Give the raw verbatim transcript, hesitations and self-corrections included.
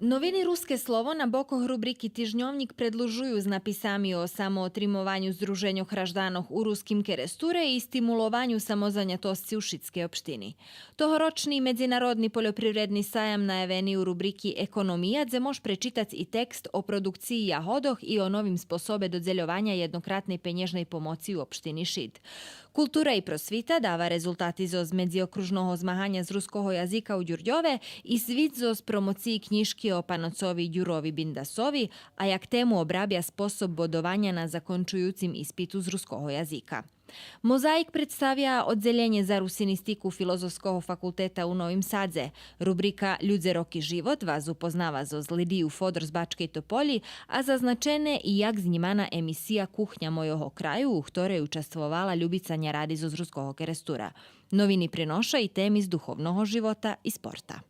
Новини Руске слово на бокох рубрики Тижньовнїк предлужую з написами о самоотримованю здруженьох гражданох у Руским Керестуре и стимулованю самозанятосци у шицкей општини. Тогорочни Медзинародни польопривредни саям наявени у рубрики Економия, дзе мож пречитац и текст о продукциї ягодох и о новим способе додзельованя єднократней пенєжней помоци у општини Шид. Култура и просвита дава резултати зоз медзиокружного змаганя з руского язика у Дюрдьове и свит зоз промоциї кнїжки о паноцови Дюрови Биндасови, а як тему обрабя способ бодованя на закончуюцим испиту з руского язика. Мозаїк представя оддзелєнє за русинистику Филозофского факултета у Новим Садзе. Рубрика Людзе, роки, живот вас упознава зоз Лидию Фодор з Бачкей Тополї, а зазначене и як знїмана емисия Кухня мойого краю, у хторей участвовала Любица Няради зоз Руского Керестура. Новини приноша и теми з духовного живота и спорта.